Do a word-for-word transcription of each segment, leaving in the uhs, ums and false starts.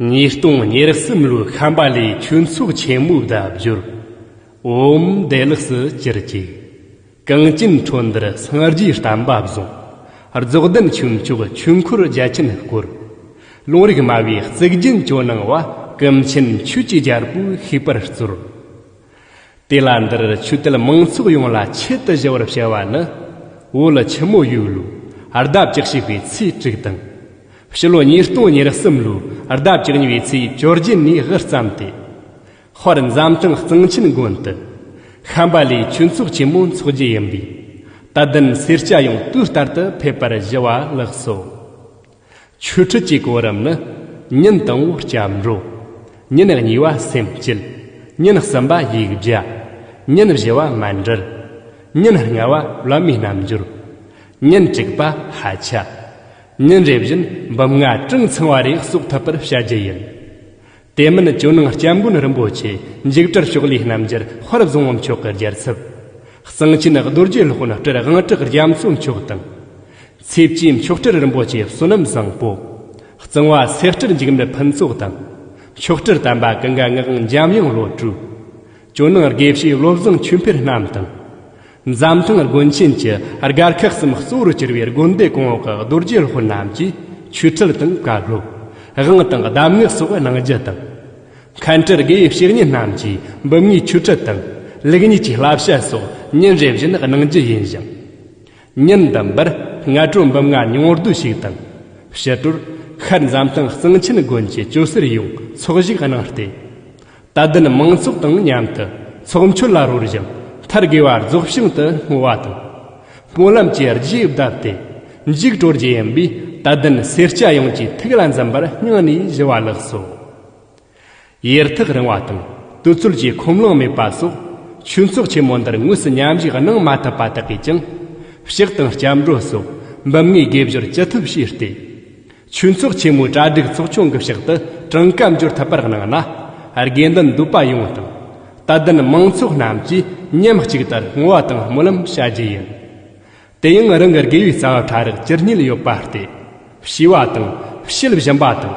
ཉིས་སྟོང་ཉེར་གསུམ་ལོའི་ཤམྦྷ་ལའི་ཆོས་ཚོགས་ཆེན་མོའི་བརྡ་སྦྱོར། ཨོཾ་བདེ་ལེགས་སུ་གྱུར་ཅིག། གངས་ཅན་ཁྲོད་འདིར་སངས་རྒྱས་བསྟན་པ་བཟུང་། རྫོགས་ལྡན་ཆོས་མཆོག་ཆོས་འཁོར་རྒྱ་ཆེན་བསྐོར། ལུང་རིགས་སྨྲ་བའི་གཙུག་རྒྱན་ཇོ་ནང་བ། ཀུན་མཁྱེན་ཆོས་ཀྱི་རྒྱལ་པོས་ཤེས་པར་སྩོལ། དེ་ལ་འདིར་ཆོས་དད་མང་ཚོགས་ཡོངས་ལ་ཆེད་དུ་ཞུ་བར་བྱ་བ་ནི། བོད་ཆི་མོ་ཡོས་ལོའི་ཟླ་བཅུ་གཅིག་པའི་ཚེས་དྲུག་དང་། ཕྱི་ལོ་ཉིས་སྟོང་ཉེར་གསུམ་ལོའི་ཟླ་བཅུ་གཉིས་པའི་ཚེས་བཅོ་བརྒྱད་ནས་དབུ་བརྩམས་ཏེ། དཔལ་འཛམ་ཐང་གཙང་ཆེན་དགོན་དུ་ཤམྦྷ་ལའི་ཆོས་ཚོགས་ཆེན་མོ་འཚོགས་རྒྱུ་ཡིན་པས། དད་ལྡན་སེར་སྐྱ་ཡོངས་དུས་ལྟར་དུ་ཕེབས་པར་ཞུ་བ་ལགས་སོ། ཆོས་ཁྲིད་ཀྱི་གོ་རིམ་ནི། ཉིན་དང་པོ་སྐྱབས་འགྲོ། ཉིན་གཉིས་པ་སེམས་བསྐྱེད། ཉིན་གསུམ་པ་ཡིག་བརྒྱ། ཉིན་བཞི་པ་མཎྜལ། ཉིན་ལྔ་པ་བླ་མའི་རྣལ་འབྱོར། ཉིན་དྲུག་པ་ཕ་ཆ། ཉིན་རེ་བཞིན་འབུམ་ལྔ་གྲངས་ཚང་བ་རེ་སོགས་ཐུབ་པར་བྱ་རྒྱུ་ཡིན། དེ་མིན་ཇོ་ནང་སྐྱབས་མགོན་རིན་པོ་ཆེ་འཇིགས་བྲལ་ཕྱོགས་ལས་རྣམ་རྒྱལ་དཔལ་བཟང་པོ་མཆོག་གི་རྒྱལ་ཚབ། གཙང་ཆེན་རྡོ་རྗེ་སློབ་དཔོན་སྤྲུལ་དབང་གྲགས་རྒྱ་མཚོ་མཆོག་དང་། ཚེ་བཅུའི་མཆོག་སྤྲུལ་རིན་པོ་ཆེ་བསོད་ནམས་བཟང་པོ། གཙང་བ་སེར་སྤྲུལ་འཇིགས་མེད་ཕུན་ཚོགས་དང་། མཆོག་སྤྲུལ་དམ་པ་ཀུན་དགའ་ངག་དབང་འཇམ་དབྱངས་བློ་གྲོས། ཇོ་ནང་དགེ་བཤེས་བློ་བཟང་ཆོས་འཕེལ་རྣམས་དང་། འཛམ་ཐང་དགོན་ཆེན་གྱི་སྒར་ཁག་གསུམ་གཙོ་བོར་གྱུར་པའི་དགོན་སྡེ་གོང་འོག་གི་རྡོ་རྗེ་སློབ་དཔོན་རྣམས་ཀྱིས་ཆོས་ཁྲིད་དང་བཀའ་སློབ། དབང་དང་གདམས་ངག་སོགས་གནང་རྒྱུ་དང་། མཁན་སྤྲུལ་དགེ་བའི་བཤེས་གཉེན་རྣམས་ཀྱིས་འབུམ་ལྔའི་ཆོས་ཁྲིད་དང་། ལེགས་ཉེས་ཀྱི་བསླབ་བྱ་སོགས་ཉིན་རེ་བཞིན་གནང་རྒྱུ་ཡིན་ཞིང་། ཉིན་དང་པར་སྔ་དྲོ་འབུམ་ལྔ་ཉུང་བསྡུ་ཞིག་དང་། ཕྱི་དྲོར་ཤར་འཛམ་ཐང་གཙང་ཆེན་དགོན་གྱི་ཇོ་སེར་ཡོངས་ཚོགས་ཞུགས་གནང་སྟེ། དད་ལྡན་མང་ཚོགས་དང་མཉམ་དུ་ཚོགས་མཆོད་ལ་རོལ་ཞིང་མཐར་དགེ་བ་རྫོགས་ཤིང་དུ་བསྔོ་བ་དང་། སྨོན་ལམ་གྱི་རྒྱས་བཏབ་སྟེ་འཇིགས་སྤྲོ་རྒྱུ་ཡིན་པས། དད་ལྡན་སེར་སྐྱ་ཡོངས་ཀྱིས་ཐུགས་ལ་འཛིན་པར་སྙིང་ནས་ཞུ་བ་ལགས་སོ། ཡུལ་ཐག་རིང་བ་དང་དུས་ཚོད་ཀྱི་ཁོམ་ལོང་མེད་པ་སོགས། ཆོས་ཚོགས་ཆེན་མོ་འདིར་དངོས་སུ་མཉམ་ཞུགས་གནང་མ་ཐུབ་པ་དག་གིས་ཀྱང་། ཕྱག་དང་སྐྱབས་འགྲོ་སོགས་འབུམ་ལྔའི་དགེ་སྦྱོར་ཅི་ཐུབ་བྱས་ཏེ། ཆོས་ཚོགས་ཆེན་མོའི་གྲ་སྒྲིག་ཚོགས་ཆུང་གི་ཕྱག་ཏུ་གྲངས་ཀ་འབྱོར་ཐུབ་པར་གནང་ན། དགེ་འདུན་འདུས་པ་ཡོངས་དང་། དད་ལྡན་མང་ཚོགས་རྣམས་ཀྱིས་མཉམ་གཅིག་ཏུ་བསྔོ་བ་དང་སྨོན་ལམ་བྱ་རྒྱུ་ཡིན། དེ་ཡང་རང་གི་དགེ་བའི་རྩ་བ་ཕྲ་རགས་ཅི་རྙེད་ཡོད་པ་སྟེ། བྱིས་པ་དང་བྱིས་པ་སྦྱིན་པ་དང་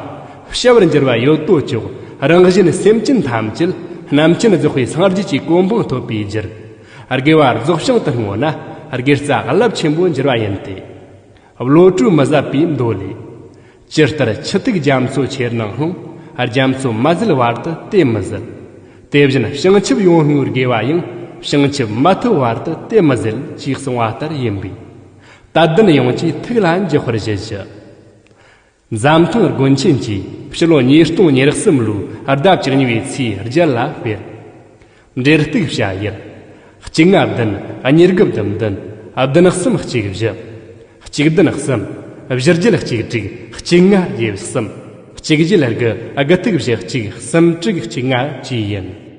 བྱ་བར་འགྱུར་བ་ཡོད་དོ་ཅོག། རང་གཞན་སེམས་ཅན་ཐམས་ཅད་རྣམ་མཁྱེན་རྫོགས་པའི་སངས་རྒྱས་ཀྱི་གོ་འཕང་ཐོབ་པའི་རྒྱུར། དགེ་བ་རྫོགས་བྱང་དུ་བསྔོ་ན་དགེ་རྩ་རླབས་ཆེན་པོ་འགྱུར་བ་ཡིན་ཏེ། བློ་གྲོས་མི་ཟད་པའི་མདོ་ལས། ཇི་ལྟར་ཆུ་ཐིགས་རྒྱ་མཚོ་ཆེར་ནང་ལྷུང་། རྒྱ་མཚོ་མ་ཟིལ་བར་དུ་དེ་མི་ཟིལ། དེ་བཞིན་བྱང་ཆུབ་ཡོངས་བསྔོས་དགེ་བ་ཡང་། བྱང་ཆུབ་མ་ཐོབ་བར་དུ་དེ་མི་ཟིལ། ཅེས་གསུངས་པ་ལྟར་ཡིན་པས། དད་ལྡན་ཡོངས་ཀྱིས་ཐུགས་ལ་འཇོག་པར་ཞུ་ཞུ། འཛམ་ཐང་དགོན་ཆེན་གྱིས་ཕྱི་ལོ་ཉིས་སྟོང་ཉེར་གསུམ་ལོའི་ཟླ་བཅུ་གཉིས་པའི་ཚེས་བརྒྱད་ལ་སྤེལ། འབྲེལ་གཏུག་བྱ་ཡུལ། གཅིག་ལྔ་བདུན། གཉིས་དགུ་བདུན་བདུན། བདུན་གསུམ་གཅིག་བཞི། གཅིག་བདུན་གསུམ། བཞི་བརྒྱད་གཅིག་དྲུག། གཅིག་ལྔ་བརྒྱད་གསུམ། གཅིག་བརྒྱད་དགུ། དགུ་ཐིག་བཞི་གཅིག། གསུམ་དྲུག་གཅིག་ལྔ་བཅས་ཡིན།